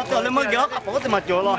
Te leh meuˇ geh aˉ k'a pawˍ k'oˆ te maˬ cawˬ law.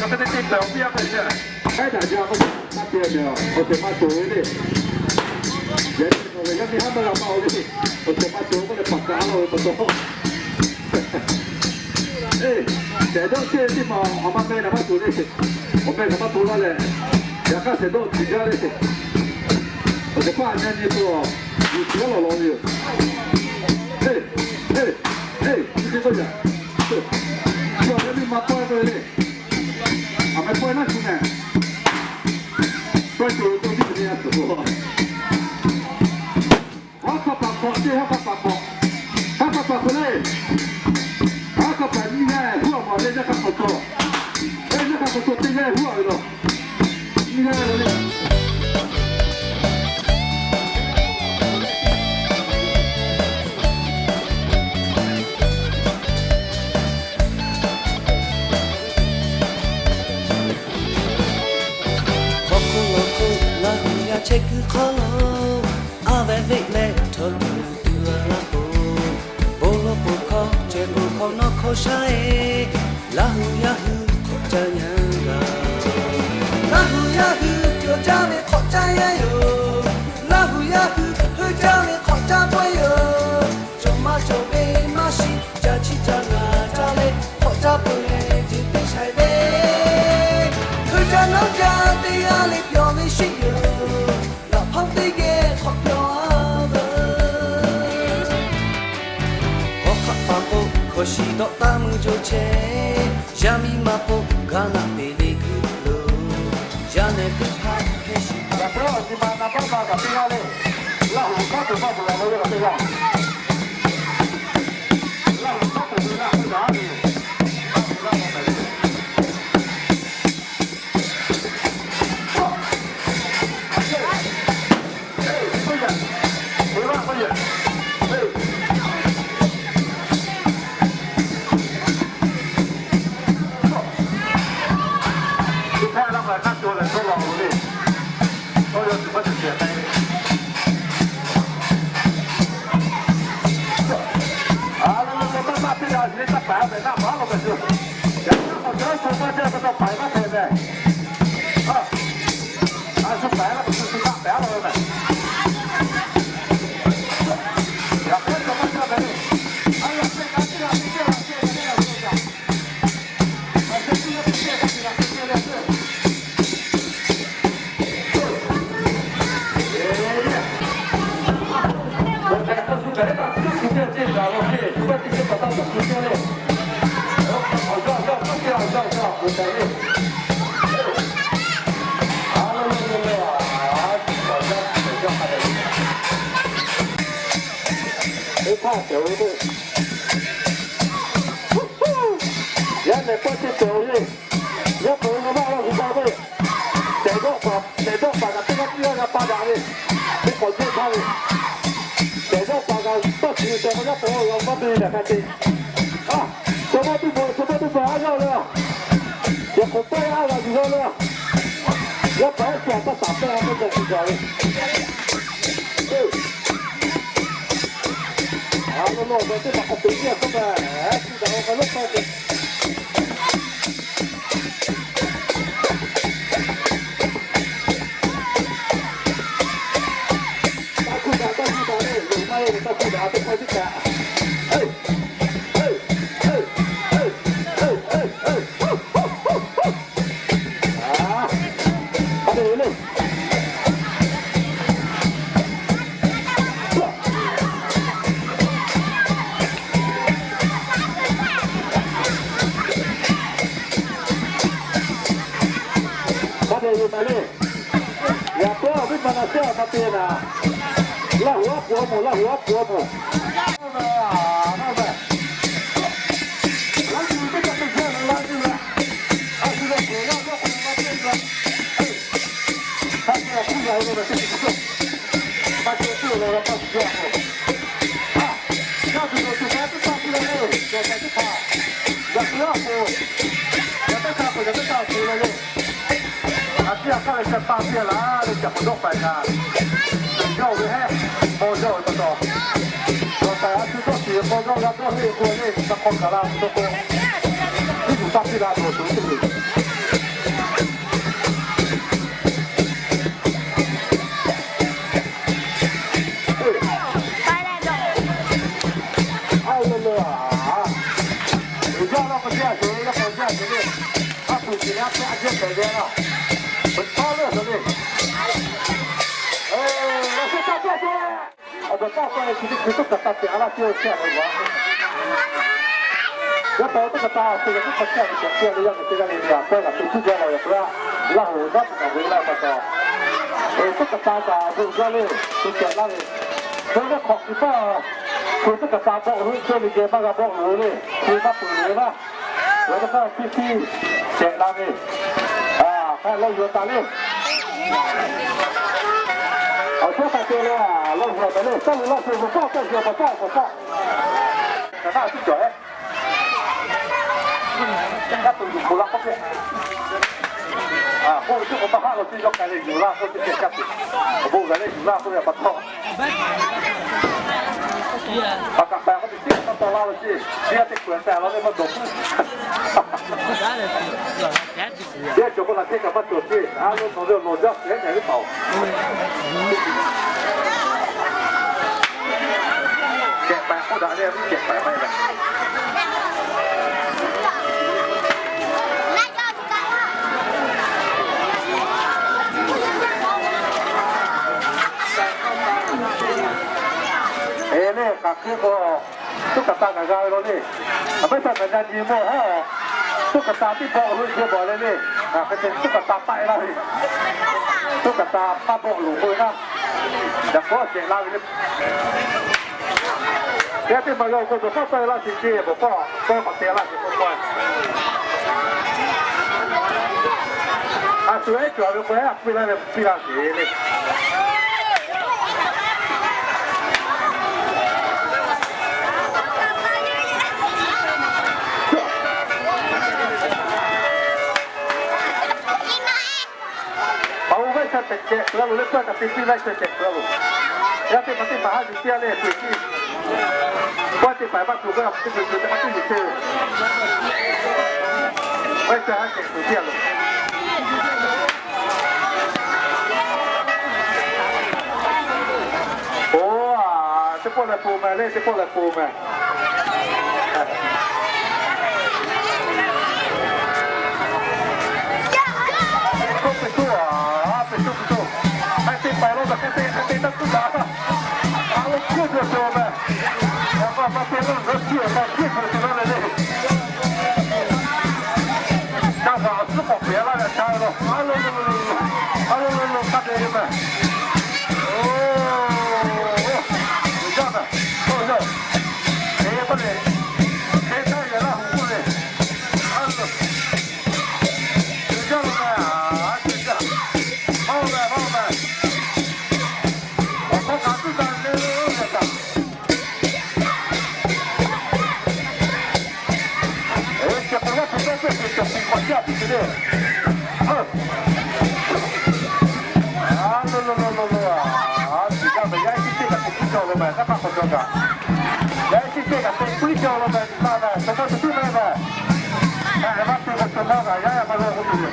Hk'e te te pehˬ awˬ piˇ a hk'e le. Hk'e htaꞈ jaˇ k'o, maˇ te a ve, awˬ tehˬ maˇ cawˬ ve le. Yaꞈ nyi nawˬ lehˬ yaˇ miˇ haˉ maˇ g'a maˇ o le. Awˬ tehˬ maˇ cawˬ k'oˆ leh paˍ kaꞈ a laˇ ve pa taw. Eˇ, tehˬ dawˇ chehˇ ve teˇ maˬ awˬ ma meh kaꞈ maˇ cawˬ le. Awˬ meh kaꞈ maˇ to laˇ leh, yaꞈ hk'aˇ tehˬ dawˇ tiˍ jaˇ le. Awˬ tehˬ paˇ a nyi nyi to, yuˬ tiˍ aˉ lawˬ lawˬ ve yoˬ. Eˇ, eˇ, eˇ, chi teˇ tawˇ yaꞈ. Chi awˬ yaˇ miˇ ma pawehˇ k'oˆ ve le. Aˬ meh pawehˇ naˉ shu meh. Pawehˇ te to tiˉ te a tuˬ. Haˉ hk'a paˍ hk'awꞈ teˇ haˉ hk'a paˍ hk'awꞈ. Haˉ hk'a paˍ hk'awꞈ le. Haˉ hk'a paˍ nyiˇ g'aˇ huˉ a maˬ le, yaˇ hk'a hk'awꞈ cawˬ. Eˇ, yaˇ hk'a hk'awꞈ cawˬ teˇ g'aˇ huˉ a ve law. Nyiˇ g'aˇ le. Hk'aw hk'oˆ lo hk'oˆ Laˇ huˍ yaˇ chehˇ kuiˬ hk'aw lo, a vehˍ veˆ leh chaw tuˬ tuˬ a laˇ k'o, bon lo k'o hkawˇ ceh k'o hkawˇ nawˉ hkawˇ shaˉ e, Laˇ huˍ yaˇ hui hk'awꞈ caˇ yaˇ gaˬ. Laˇ huˍ yaˇ hui cawˬ caˇ ve hk'awꞈ caˇ yaˇ yoˬ. Laˇ huˍ yaˇ hui heuˆ caˇ ve hk'awꞈ caˇ pawehˇ yoˬ. Cawˬ maˇ cawˬ ve maˇ shiˍ, ca chiˇ ca ngaˬ caˇ leh hk'awꞈ caˇ peuˬ leh jeˬ teˇ shaiˍ ve. Heuˆ caˇ nawˉ caˇ teˇ g'aˇ le pyawˬ ve sheˆ yoˬ. Laꞈ hpaˇ teˇ geh hk'awꞈ pyawˬ a veuˬ. Awˬ hk'aˆ paˍ k'o hkawˇ shiˍ dawꞈ taˍ meuˇ jo chehˇ, yaˇ miˇ ma k'o ga naꞈ te le kuiˬ lo, yaˇ nehˬ teˇ hpaˍ hkeh shiˍ taˍ. Yaꞈ hk'aˇ awˬ nyi ma na baˆ ma kaꞈ teˇ g'aˇ le. Laˇ huˍ hkawˇ tuˬ maˇ tuˬ la lo yaˇ kaꞈ teˇ g'aˇ. Laˇ huˍ hkawˇ tuˬ ve laˇ k'oˆ daꞈ ve. Yaˇ nehˬ pawehˇ teˇ cawˬ le. Yaˇ hpaˍ-oˬ, g'a maˇ g'a gu pa ve. Tehˬ dawˆ paˍ, tehˬ dawˆ paˍ kaꞈ teˇ g'aˇ teˇ g'aˇ g'a pa daꞈ ve. Teˇ k'awꞈ jehˇ htaˇ ve. Tehˬ dawˆ paˍ kaꞈ tawˇ shiˍ tehꞈ k'o yaˇ hpaˍ-oˬ, g'a maˇ te ve daꞈ hk'a te. A, chaw maˇ tuˇ bvuhꞈ, chaw maˇ tuˇ bvuhꞈ a g'aˇ le. Yehˬ k'oˍ pawehˇ a g'a yuˬ g'a le. Yaˇ hpaˍ-oˬ, a taˇ taˍ pehˇ a pehˇ cawˬ shiˍ jaˬ ve. A, law law awˬ g'a teˇ hpaˍ k'awꞈ peꞈ teˇ a k'oˆ ve, a shu daꞈ-o k'ai lo k'ai ve. Taˇ kuˇ daꞈ, taˇ kuˇ daꞈ le, loˍ maˇ heˆ ve taˇ kuˇ daꞈ, teˇ hkawˇ tiˉ kaꞈ. Hk'a dehꞈ le. Hk'a dehꞈ yoˬ ma le. Yaꞈ k'aw awˬ viˉ ma na shehˉ a ma te naˍ. Laˇ huˍ aˉ puˍ a moˍ, Laˇ huˍ aˉ puˍ a moˍ. A tiˉ a hk'aˇ leh ca taˇ piˇ laˇ leh, ca k'awꞈ dawˆ paiˍ kaꞈ, yawˇ ve heˆ, paw yawˇ ve pa taw, dawˬ paiˍ a shu dawˇ shiˍ ve paw yawˇ g'a dawˇ heˆ k'o le, ca hk'aw gaˬ la tuˬ dawˇ k'o, iˉ yuˬ taˇ piˇ la tuˬ awˬ tuˬ teˇ le. Awˬ bon kanˉ k'oˆ leh chi teˇ hkui tuˉ kaꞈ taˇ tehꞈ a laˇ teˇ chehˇ ve a. Yaˇ paˍ tuˉ kaꞈ taˇ te ve tuˉ kaꞈ chehˇ ve tehꞈ k'oˆ ve yaˇ miˬ teˇ g'aˇ le le a k'oˆ kaꞈ te tuˉ jaˇ la ve k'o, Laˇ huˍ naˉ tuˬ kaꞈ ve laˇ pa taw, tuˉ kaꞈ taˇ kaꞈ bon jaˇ le, te tehꞈ laˇ ve. Hk'e ve hk'awꞈ kuiˬ taˇ, hk'e tuˉ kaꞈ taˇ bawˆ lo chehˇ ve geh maˇ g'a bawˆ lo le, hk'e maˇ peuˬ lo ve laˇ. Ve teˇ hpaˍ piˇ piˇ tehꞈ la ve. A, hk'a lawˇ yuˬ taˍ le. Awˬ chawˇ hk'a te le, lawˇ yuˬ taˍ le. Saˉ lo laˇ sho ve kawˆ kawˆ yuˬ kawꞈ kawˆ kawꞈ kawˆ. Kaꞈ naˉ tuˬ cawˬ e. Kaꞈ tuˬ yuˬ k'o laˇ k'oˆ piˇ. A, k'oˆ ve teˇ k'o maˇ haˆ lo teˇ yawˇ k'ai leh yuˬ laˇ k'oˆ teˇ ceh kaꞈ tuˬ. Awˬ bon g'a leh yuˬ laˇ k'oˆ ve pa taw. Aˬ kaꞈ pehˬ k'oˆ teˇ ceh kaꞈ taw laˇ ve ceˇ. Teˇ g'aˇ teˇ hkui tehꞈ la leh maˇ dawˬ puiˉ. Teˇ g'aˇ cawˬ k'o laˬ teˇ kaꞈ maˇ cawˬ ceˇ. A lo nawˬ ve awˬ lawˬ jaˇ shehˍ nehˬ ve paˍ-oˬ. Kehˬ paiˍ k'oˆ daꞈ leh, kehˬ paiˍ maˇ heˆ leh. Eˬ le, kaꞈ hk'e k'o, tuˉ kaꞈ taˇ kaꞈ g'a ve law le. A pehˉ taˇ kaꞈ g'a nyi mawˇ haˉ. Tuˉ kaꞈ taˇ tiˉ bawˆ lo chehˇ bawˬ le le. Ngaˬ hk'e te tuˉ kaꞈ taˇ taˆ e laˇ ve. Tuˉ kaꞈ taˇ maˇ bawˆ lo k'oˆ ve naˉ. Yaꞈ k'o cehꞈ la ve le. Teˇ g'aˇ teˇ maˬ g'a awˬ hk'aw dawˬ hk'aˇ taˆ e laˇ sheˍ ceˇ, bawˬ kawˇ kawˇ k'awꞈ te laˇ sheˍ k'oˆ k'oˆ. A shu ehˉ cawˬ ve k'o, ehˉ a piˇ laˇ ve piˇ laˇ sheˍ le. Paˍ-oˬ, vaˇ sha tehꞈ cehꞈ peuˬ a loˬ le, k'oˆ kaꞈ te piˇ vaˇ sha cehꞈ peuˬ a loˬ. Yaˇ teˇ hpaˍ teˇ hpaˍ haˉ yuˬ piˇ a le, hkui piˇ. K'oˆ teˇ hpaˍ maˇ tuˬ k'oˆ a, teˇ hkui tuˬ teˇ hpaˍ teˇ yuˬ te. Vaˇ sha haˉ cehꞈ peuˬ piˇ a loˬ. Oˬ, a, teˇ pawˆ leh po meh le, teˇ pawˆ leh po meh. K'oˆ pe tuˬ a, pe tuˬ pe tuˬ. Hk'e te paiˍ lo, hk'e te, hk'e te taˇ tuˬ la. A lo hkiˇ tuˬ tuˬ meh. Yaꞈ hk'aˇ maˇ te lo, lo hkiˇ maˇ hkiˇ tuˬ tuˬ la le le. Caˇ g'aꞈ awˬ suhˉ k'awꞈ peꞈ laˇ g'a caˇ ve law. A lo lo lo lo, a lo lo lo hk'a dehꞈ ve meh. Oˬ, jaˇ meh. Oˬ, yaˇ. Hk'e pa le. Hk'e caˇ ve Laˇ huˍ k'oˆ ve. A lo. Jaˇ lo meh. A, jaˇ. Maˇ meh, maˇ meh. Awˬ hk'aw kaꞈ tuˉ taˇ le le kaꞈ. Eˬ, cehˬ k'o yaˇ hpu dawˇ hpehˇ ve cawˬ piˍ k'awꞈ jaˇ piˇ te le. A, lo lo lo lo lo. A, tiꞈ jaˇ meh, yaˇ ehˉ teˇ cehˇ kaꞈ te puiˉ jaˇ lo meh, naˇ hk'aˇ k'awꞈ jaw kaꞈ. Yaˇ ehˉ teˇ cehˇ kaꞈ te puiˉ jaˇ lo meh, naˇ meh, chaw maˇ te tiˉ meh meh. Hk'e maˇ te k'o chaw maˇ kaꞈ yaˇ ehˉ maˇ lo k'oˆ tuˬ le.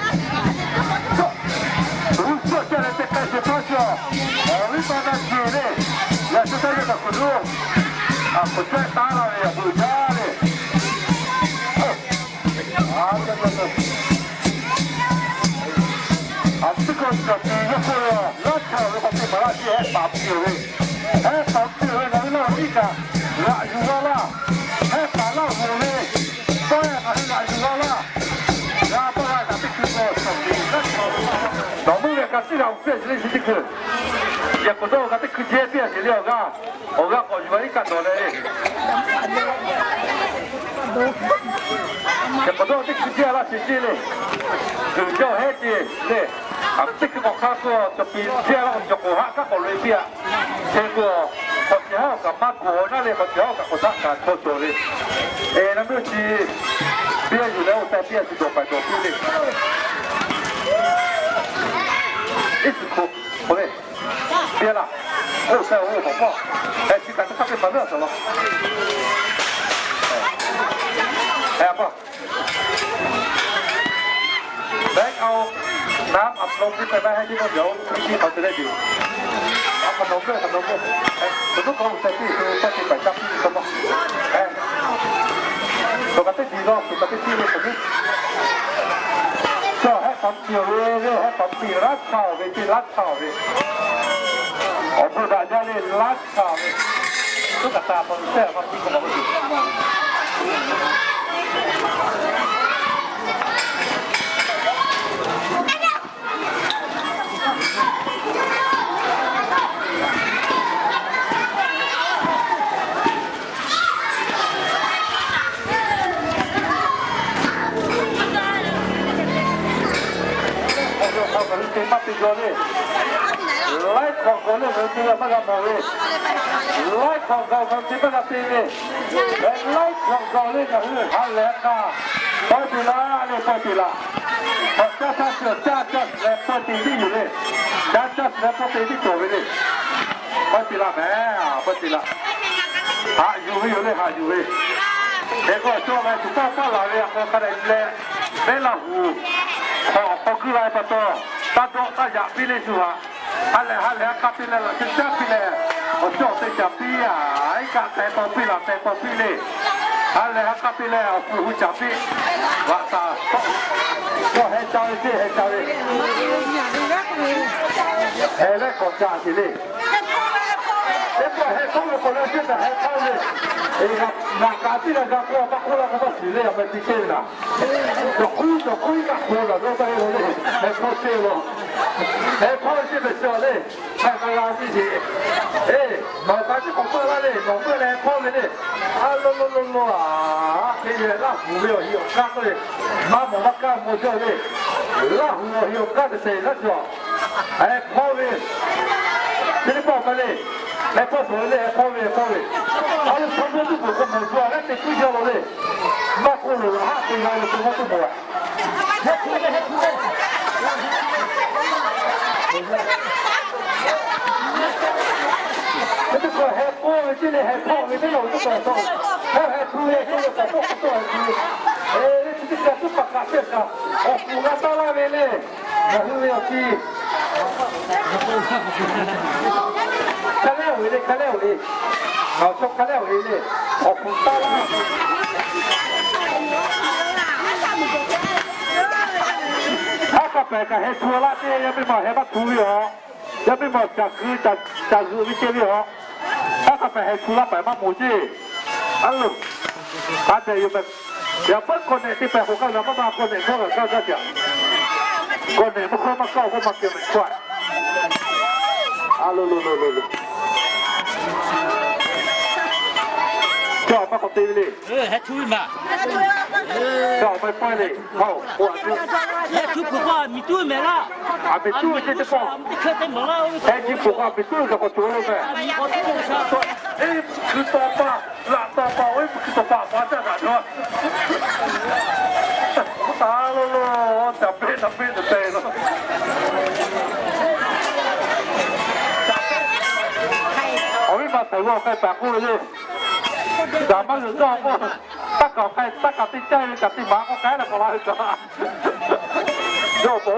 G'uˇ suhˍ ceh leh teˇ k'ai shehˍ hpaˇ chi awˬ, awˬ viˉ paˇ naˇ ce le. Yaꞈ shu taˇ yaˇ kaꞈ hk'oꞈ duˇ, a hk'oꞈ cawehˇ taˉ laˇ ve awˬ bon uiˍ jaˇ le. A, teˇ hkui cawˬ piˍ yawˇ hk'oˆ lo, laˇ htaˇ ve k'awꞈ te maˍ laˇ ce, ehˉ paˍ piˇ ve, ehˉ paˍ piˇ ve ngaˬ hui Laˇ huˍ iˉ kaꞈ g'aꞈ yuˬ g'a laˇ. Ehˉ paˍ Laˇ huˍ ve, tawˇ ehˉ ngaˬ hui g'aꞈ yuˬ g'a laˇ. G'a tawˇ g'a kaꞈ teˇ hkui k'o, nawˬ meuˇ ve ka tiˉ g'a piˇ a ce le chi teˇ hkui. Yehˬ k'oˍ dawˇ g'a teˇ hkui jehˇ piˇ a ce le awˬ g'aˇ. Awˬ g'aˇ k'awꞈ yuˬ a iˉ kaˆ dawˬ leh le. Yehˬ k'oˍ dawˇ teˇ hkui jehˇ laˇ sheˍ ceˇ le. G'uiˬ jaˇ hehˉ ceˇ le. A, teˇ hkui k'awꞈ hk'a k'o cawˬ piˍ jehˇ laˇ k'o cawˬ k'oˍ haˆ kaˉ k'awꞈ loꞈ e piˇ a. Hk'e k'o, k'awꞈ cehˬ haˉ awˬ kaꞈ maˇ k'awꞈ naˉ le, k'awꞈ cehˬ haˉ awˬ kaꞈ k'awꞈ daꞈ kaꞈ chaw cawˬ le. Eˬ, na meuˇ chi piˇ a yuˬ leh oˇ teh piˇ a shu dawˬ paiˍ dawˬ piˇ le. Iˉ suˍ hk'oˆ k'oˆ le. Piˇ laˇ. Oˇ sha oˇ k'awꞈ pawˆ. Eˬ, chi kaꞈ teˇ hk'aˇ teˇ hpaˍ leuˉ a shaˍ law. Eˬ, a pawˆ. Back out. Naˉ a pawˆ piˇ k'ai baˆ heˆ tiˉ nawˇ jaw, piˇ k'awꞈ te leh diˬ. A hk'aw nawˬ meuˇ, a hk'aw nawˬ meuˇ. Eˬ, k'oˍ nuˉ k'awꞈ oˇ sha piˇ, shu taˇ te paiˍ caˇ piˇ ve k'o maˇ. Eˬ, k'oˍ kaꞈ teˇ diˬ law, k'oˍ kaꞈ teˇ piˇ ve k'oˍ nuˉ. Chaw hehˉ k'awꞈ piˇ ve le, hehˉ k'awꞈ piˇ, laˇ htaˇ ve teˇ laˇ htaˇ ve, awˬ bon daꞈ jaˇ le, laˇ htaˇ ve, tuˉ kaꞈ taˍ pa te a pa piˇ k'o la ve Hk'aw kaꞈ te maˇ te jaw le. Laiˉ hk'awꞈ gawˬ le, ngaˬ hui te maˇ g'a mawˬ ve. Laiˉ hk'awꞈ gawˬ ngaˬ hui te maˇ g'a te ve. Laiˉ hk'awꞈ gawˬ le, ngaˬ hui ha lehˬ k'a pawehˇ te laˇ le, pawehˇ te laˇ. Awˬ caˇ htaˇ chi awˬ caˇ caˇ shiˍ leh pawehˇ te tiˉ yoˬ le. Caˇ caˇ shiˍ leh pawehˇ te tiˉ cawˬ ve le. Pawehˇ te laˇ mehˍ, pawehˇ te laˇ. Haꞈ yuˬ ve yoˬ le, haꞈ yuˬ ve. Hk'e k'o, chaw leh tuˬ taˇ taˇ laˬ ve a hk'aw hk'a dehꞈ leh, Mehˉ Laˇ huˍ hk'aw awˬ hk'aw guˇ la ve pa taw, taˇ dawˆ taˇ yaꞈ piˇ le shu haꞈ. Ha lehˬ ha lehˬ a k'a te leh laꞈ sheh caˉ piˇ leh, awˬ cawˇ te caˍ piˇ a, iˉ kaˆ teh taw piˇ laˬ teh taw piˇ le. Ha lehˬ ha k'a te leh awˬ puˍ hui caˍ piˇ. Vaꞈ taˍ, yawˇ heh ca ve ceˇ, heh ca ve. Heh lehˉ k'awꞈ ca te le. Teˇ pawˆ heh hkawˇ ve k'awꞈ leh teˇ kaꞈ heh hkawˇ ve, ngaˬ kaꞈ tiˉ leh g'a k'oˆ a, maˇ k'oˆ laˇ k'o maˇ shiˍ le, a meh te chehˇ ve laˬ. Cawˬ k'oˆ cawˬ k'oˆ iˉ kaˆ hk'aw laˬ dawˇ taˇ ve law le, heh hkawˇ chehˇ law. Heh hkawˇ ve chehˇ ve chi a le, hk'a k'a g'a tiˉ sheˍ. Eˬ, nawˬ kaꞈ tiˉ k'awꞈ peuˬ laˇ le, nawˬ peuˬ leh heh hkawˇ ve le. A lo lo lo lo a, hk'e leh Laˇ huˍ ve awˬ hi awˬ kanˉ k'oˆ le, maˇ mawˬ maˇ kaˇ maw jaˇ le. Laˇ huˍ awˬ hi awˬ kanˉ te te laˇ cawˬ. Heh hpawˇ ve, chi teˇ pawˆ ka le, heh hpawˇ suhˍ ve le, heh hpawˇ ve, heh hpawˇ ve. A lo chaw mawˇ tuˉ bvuhꞈ k'o mawˬ jaw a leh te tuˉ jaˇ lo le. Maˇ k'oˆ loˬ laˬ haˆ te g'a ve chaw mawˇ tuˉ bvuhꞈ a. Hk'e te k'o heh hpawˇ ve ceˇ le, heh hpawˇ ve teˇ yanˇ awˬ tuˉ k'awꞈ taw. Heh heh hpu ve ceˇ le, k'awꞈ tawˆ k'awꞈ tawˆ heh hpu ve. Eˬ, chi teˇ kaꞈ tuˉ paˍ kaꞈ chehˇ kaꞈ, awˬ puˍ g'a taˇ laˇ ve le. Ngaˬ hui ve awˬ ti hk'a lehˉ oˬ e le, hk'a lehˉ oˬ e. Ngaˬ awˬ chaw hk'a lehˉ oˬ e le. Awˬ puˍ taˇ laˇ. Aˉ hk'a pehˍ kaꞈ heh hpu laˇ ceˇ, yaˇ miˇ ma heh maˇ hpu ve a. Yaˇ miˇ ma caˬ g'uiˬ, caˬ g'uiˬ ve ceh ve a. Aˉ hk'a pehˍ heh hpu laˇ pehˍ maˇ mawˬ ceˇ. A loˬ, hk'a dehꞈ yoˬ meh. Yaꞈ puiˉ k'awꞈ nehꞈ te pehˍ k'o kaˇ g'a maˇ ma k'awꞈ nehꞈ hkawˇ g'a kaˇ gaˇ ceꞈ. K'awꞈ nehꞈ maˇ hkawˇ maˇ kaˇ k'oˆ maˇ kehˬ mehˍ hkawˇ. A lo lo lo lo lo. Chaw maˇ k'awꞈ te ve le. Chaw maˇ pawehˇ le. Hk'aoˬ k'o a tuˬ. Aˬ miˬ tuˉ ve ceˇ teˇ pawˆ. Heh ji pfuhˍ k'o a miˬ tuˉ ve kaꞈ k'awꞈ cawˬ lo meh. Eˬ, hkui taw pa, laꞈ taw pa, oˇ hkui taw pa pa caˇ kaꞈ cawˬ. A lo lo, caˍ peˆ caˍ peˆ te te lo. Awˬ viˉ ma tehˬ g'aw k'ai taˍ k'oˆ ve le. Gaˬ maˇ g'uiˬ dawˇ k'o, taˇ kaˍ k'ai, taˇ kaˍ te caˇ ve kaꞈ te maˍ k'o k'ai leh k'awꞈ la ve kaꞈ. Yawˇ k'o,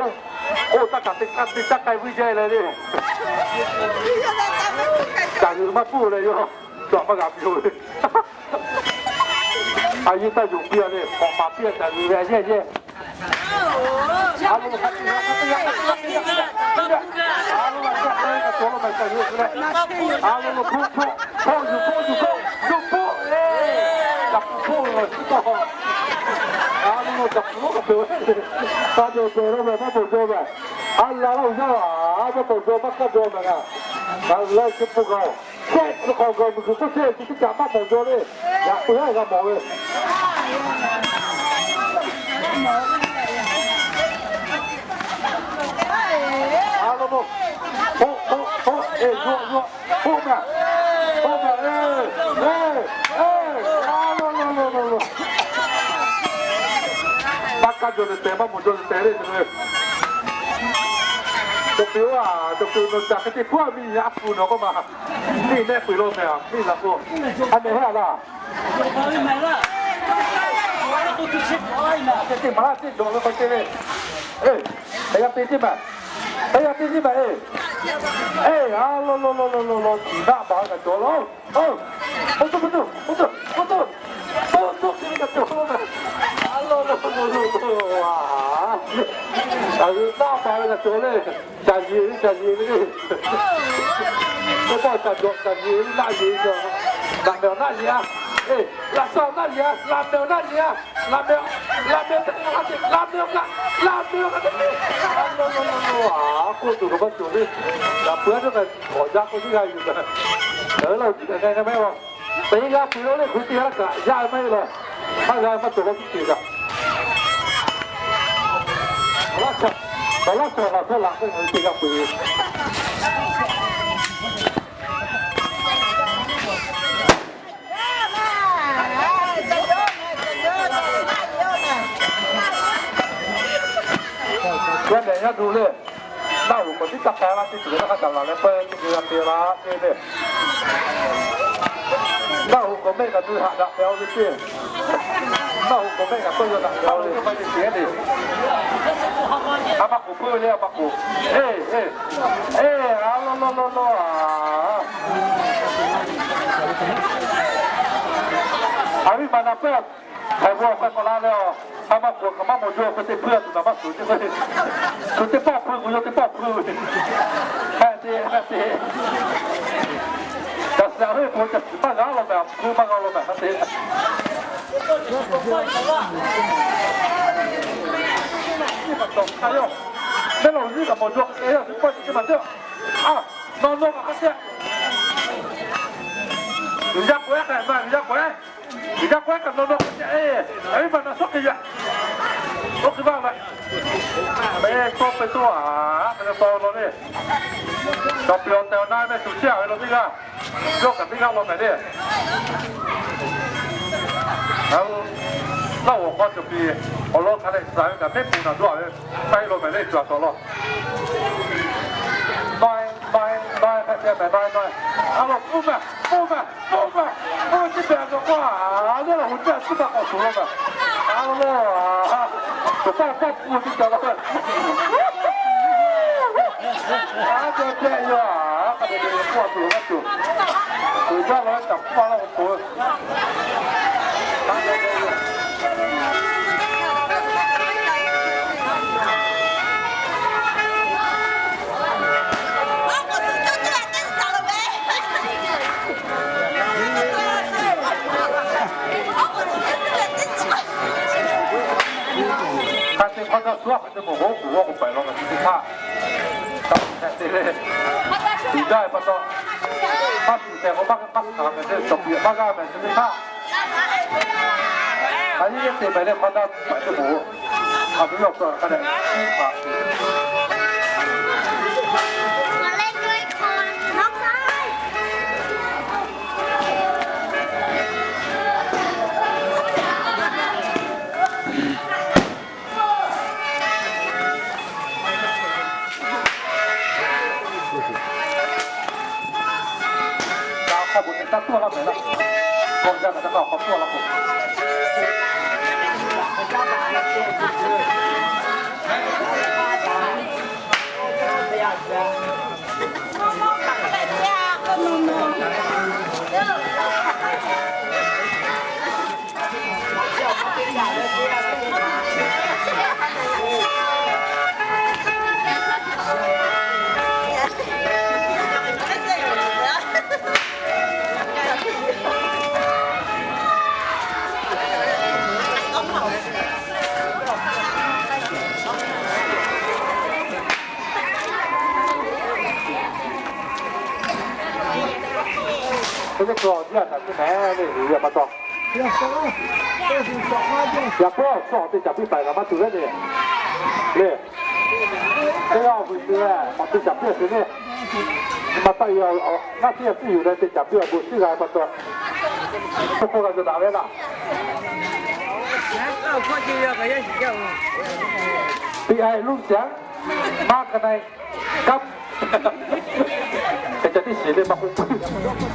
k'oˆ taˇ kaˍ te caˇ k'ai vuiˇ jehˇ leh le. Caˬ g'uiˬ maˇ puˇ leh yawˇ, caˬ maˇ g'a piˇ ve. A yehˬ taˇ yonˍ piˇ a le, k'awꞈ maˍ piˇ a caˬ g'uiˬ ve a yehˇ yehˇ. A lo lo hpoˆ hpoˆ hpoˆ yuˬ hpoˆ yuˬ hpoˆ yuˬ hpoˆ, e, caˬ puˍ hpoˆ lo chi tawˇ. A lo lo caˬ puˍ lo kaꞈ te, taˇ jaw jaw la ve maˇ mawˬ jaw ve. A la laˇ o yaˇ a, maˇ mawˬ jaw maˇ kaˇ jaw mehˍ g'a. Ngaˬ hui laiˉ chi pun g'a-oˬ. Shehˆ chi hk'awꞈ g'a miˬ guiˬ k'oˆ chehˇ chi teˇ caꞈ maˇ mawˬ jaw le. Yaꞈ k'o yaˇ g'a mawˬ ve. A lo lo, hpoˆ hpoˆ hpoˆ, e, yuˬ yuˬ, hpoˆ mehˍ, hpoˆ mehˍ, e, e, e, a lo lo lo lo lo. Maˇ kaˇ jaw leh tehˬ, maˇ mawˬ jaw leh tehˬ le. Cawˬ piˇ-oˬ a, cawˬ piˇ-oˬ, nawˬ caˬ hk'e te hpuˇ a miˇ yaˇ a puˍ nawˬ k'oˆ ma. Miˇ nehˆ peuˬ law mehˍ a, miˇ la k'o. A mehˍ heˆ a laˇ. Te te maˍ laˇ teˇ dawˬ ve k'awꞈ te ve. E, hk'e g'a te teˇ maˬ. Hk'e g'a te teˇ maˬ e. E, a lo lo lo lo lo lo, tiˍ naˆ baˬ kaꞈ cawˬ laˇ. O, o, to, to, to, to, to, to, to, to, to, to, to, to, to, to, a lo lo lo lo lo, a, Aˬ hui naˆ pa ve g'a cawˬ le. Caˬ yeˬ ve, caˬ yeˬ ve le. Teˇ pawˆ caˬ jawꞈ caˬ yeˬ ve naˆ yeˬ ve cawˬ. Laꞈ mehˍ awˬ naˆ yeˬ a. Eˬ, laꞈ shaw awˬ naˆ yeˬ a. Laꞈ mehˍ awˬ naˆ yeˬ a. Laꞈ mehˍ, laꞈ mehˍ teˇ g'aˇ te, laꞈ mehˍ awˬ kaꞈ, laꞈ mehˍ awˬ kaꞈ te te. A lo lo lo lo a, k'oˆ tuˬ kaꞈ maˇ cawˬ le. Yaꞈ puiˉ a teˇ kaꞈ hawˍ jaˇ k'oˆ teˇ g'aˇ yuˬ kaꞈ. Eˬ, laˇ oˬ tiˉ kaꞈ ngaˬ ngaˬ mehˆ a. Teˇ g'aˇ peuˬ lo le, hk'e teˇ g'aˇ kaꞈ yaˇ maˇ heˆ la. Maˇ g'a maˇ cawˬ k'o teˇ ceuˬ kaꞈ. Awˬ laˇ cawˬ, awˬ laˇ cawˬ laꞈ hk'aˇ ngaˬ hui teˇ g'aˇ peuˬ. Yaˇ nehˬ yaˇ duˬ le. Naˆ hoꞈ k'awꞈ tiˉ taˇ k'ai laˇ teˇ ceuˬ le, naˆ hk'aˇ caꞈ laˬ leh peuˬ teˇ ceuˬ g'a te laˇ teˇ le. Naˆ hoꞈ k'awꞈ mehˆ kaꞈ nui haꞈ daꞈ pehꞈ-o ve teˇ. Naˆ hoꞈ k'awꞈ mehˆ kaꞈ tawˇ yaw daꞈ pehꞈ-o ve teˇ. A maˇ k'oˍ peuˬ ve le, a maˇ k'oˍ. Eˬ, eˬ, eˬ, a law law law law a. A viˉ ma na peuˬ. Hk'e k'o, awˬ hk'aw k'awꞈ la leh a, a maˇ k'oˍ kaꞈ maˇ mawˬ jaw, hk'e te hpuiˇ a tuˬ naˍ maˇ suˍ teˇ hk'e. Shu teˇ pawˆ hpuiˇ k'o, yawˇ teˇ pawˆ hpuiˇ ve. Hk'e te, hk'e te. Caˬ suhˍ a ve k'o, caˬ suhˍ maˇ g'a law mehˍ, hpuiˇ maˇ g'a law mehˍ, hk'e te. Mehˆ lawˬ uiˍ kaꞈ mawˬ jaw, hk'e te, yawˇ teˇ pawˆ chi maˇ te. A, nawˬ nawˬ kaꞈ hk'e te. G'uiˬ sha k'oˆ-e, hk'e maˇ G'uiˬ sha k'oˆ-e. G'uiˬ sha k'oˆ-e kaꞈ nawˬ nawˬ hk'e te, e, a viˉ ma na shawˉ hk'e yaꞈ. Oˇ hk'e maˇ ve. Mehˆ tawˇ pehˍ tawˇ a, hk'e te tawˇ law le. Dawˬ pehˍ awˬ tehˬ awˬ na mehˆ shuˍ chehˇ a ve law teˇ g'aˇ. Yawˇ kaꞈ teˇ g'aˇ law mehˍ le. Laˇ hoꞈ k'aw cawˬ piˍ awˬ lawn hk'a leh suhˍ ve kaꞈ mehˆ puˍ naˍ dawˇ a ve k'ai law mehˍ le, shuˍ a tawˍ law. Naweh, naweh, naweh, hk'a te mehˍ naweh naweh. A law k'oˆ mehˍ, k'oˆ mehˍ, k'oˆ mehˍ, k'oˆ mehˍ, chi pehꞈ a cawˬ k'oˆ a, a lehˬ law hoꞈ teˇ a ciˉ ma k'awꞈ tuˬ law mehˍ. A law, a, tawˬ paˇ paˇ k'oˆ teˇ ca law mehˍ. A cawˬ ceh yoˬ a, hk'a te te k'oˆ a tuˬ law mehˍ tuˬ. Tuˬ jaˇ law caꞈ k'oˆ a law k'o tuˬ. Hk'a te hk'aw ca suhˉ hk'e te mawˬ g'awˇ kuˬ g'awˇ k'o pehꞈ law ngaˬ hui teˇ hpaˇ. Kaꞈ hk'e te le. Tuˬ jaˇ ve pa taw, maˇ tuˬ tehˬ k'o maˇ maˇ hkanˍ mehˍ te, cawˬ piˍ maˇ g'aˇ mehˍ te teˇ hpaˇ. A nyi yehˇ te mehˍ le hk'aw ca pehꞈ te mawˬ. A tuˬ yawˇ k'o hk'a dehꞈ hkanˍ. Ka hk'aw bvuhꞈ teꞈ taˇ tuˇ a laˇ mehˍ laˇ. K'awꞈ jaˇ kaꞈ taˇ k'awꞈ tuˇ a laˇ k'o. Teˇ ceuˬ awˬ jiˇ a htaꞈ cuˇ mehˍ le, uiˍ ve pa taw. Yaꞈ k'o awˬ suhˉ awˬ te caˍ piˇ paiˍ kaꞈ maˇ tuˬ leh le. Le. Teˇ g'aˇ awˬ vuiˬ tuˬ leh awˬ te caˍ piˇ a te le. Nyi ma taˆ e, ngaˇ piˇ a piˇ yuˬ leh te caˍ piˇ awˬ bon shiˉ g'a pa taw. Tawˇ hkawˇ g'a zuhꞈ daꞈ ve laˇ. Piˇ a luˇ caˍ maˇ ka na e. Kaꞈ, ka ca tiˉ shiˍ le maˇ k'oˆ.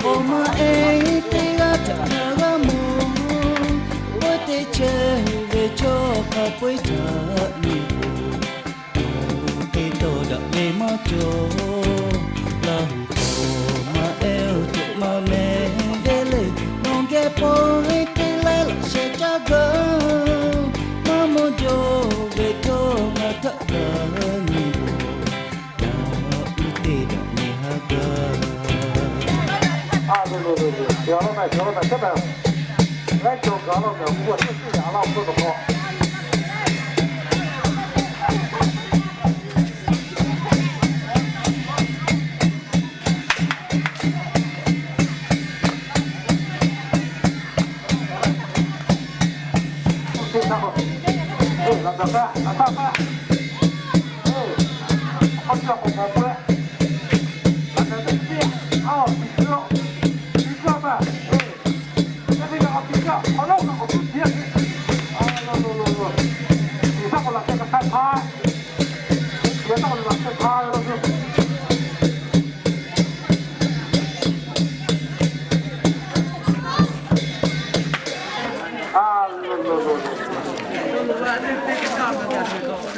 Awˬ ma e teˇ g'aˇ htaꞈ g'a mawˬ, oˇ teˇ chehˇ ve chaw hk'a peu-eˬ htaꞈ nyi. Oˇ teˇ tawˇ daꞈ ve maˇ cawˬ. Laˇ huˍ awˬ ma e oˇ teˇ ma mehˍ ve le, nawˬ geh pawˇ ve teˇ laiˉ laꞈ sheh caˇ gaˇ. Maˇ mawˇ jaw ve chaw ngaˬ htaꞈ gaˬ. Ngaˬ hui nawˬ chehˇ mehˍ, laiˉ cawˬ gaˬ la mehˍ, g'uˇ suhˍ teˇ yaꞈ laˇ awˬ hk'aw nawˬ hk'aw.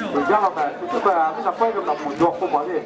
Uiˍ jaˇ la mehˍ, teˇ pawˆ teˇ pawˆ a viˉ na pawehˇ ve kaꞈ mawˬ jaw k'oˆ paˍ le.